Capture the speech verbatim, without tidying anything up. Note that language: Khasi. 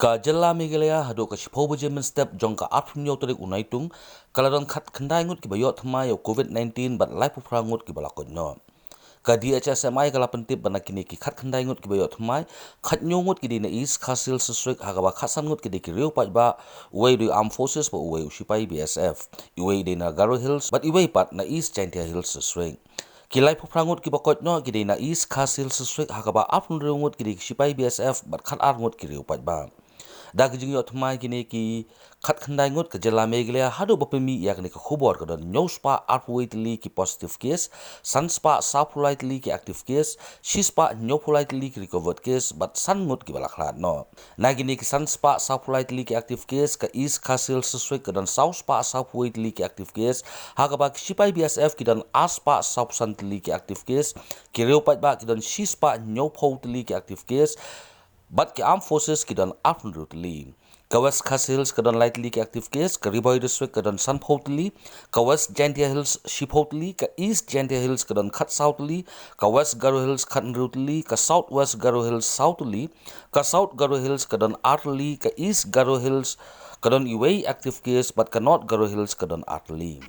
Ka jylla Meghalaya haduh ka shiphew baje mynstep jong ka arphew hynñiew tarik u Naitung, ka la don khatkhyndai ngut kiba ïoh thymmai ïa u COVID nineteen bad laiphew phra ngut kiba la koit noh. Ka D H S M I ka la pyntip ba na kine ki khatkhyndai ngut kiba ïoh thymmai, khathynñiew ngut ki dei na East Khasi Hills District, ha kaba khatsan ngut ki dei ki riew paidbah, uwei u dei u Armed Forces bad uwei u shipai B S F, uwei u dei na Garo Hills bad uwei pat na East Jaintia Hills District. Ki laiphew phra ngut kiba koit noh ki dei na East Khasi Hills District, ha kaba arphew hynriew ngut ki dei ki shipai B S F bad khatar ngut ki riew paidbah. Da ka jingïoh thymmai kine ki khatkhyndai ngut, ka jylla Meghalaya haduh ba pynmih ïa kane ka khubor ka don hynñiew spah arphew wei tylli ki positive case, san spah sawphew lai tylli ki active case, shi spah hynñiewphew lai tylli ki recovered case bad san ngut kiba la khlad noh. Na kine ki san spah sawphew lai tylli ki active case, ka East Khasi Hills District ka don saw spah sawphew wei tylli ki active case, ha kaba ki shipai B S F ki don ar spah sawphew san tylli ki active case, ki riew paidbah ki don shi spah hynñiewphew tylli ki active case, bad ki Armed Forces ki don arphew hynriew tylli. Ka West Khasi Hills ka don lai tylli ki active case, ka Ri Bhoi District ka don sanphew tylli, ka West Jaintia Hills shiphew tylli, ka East Jaintia Hills ka don khatsaw tylli, ka West Garo Hills khathynriew tylli, ka South West Garo Hills saw tylli, ka South Garo Hills ka don ar tylli, ka East Garo Hills ka don uwei active case bad ka North Garo Hills ka don ar tylli.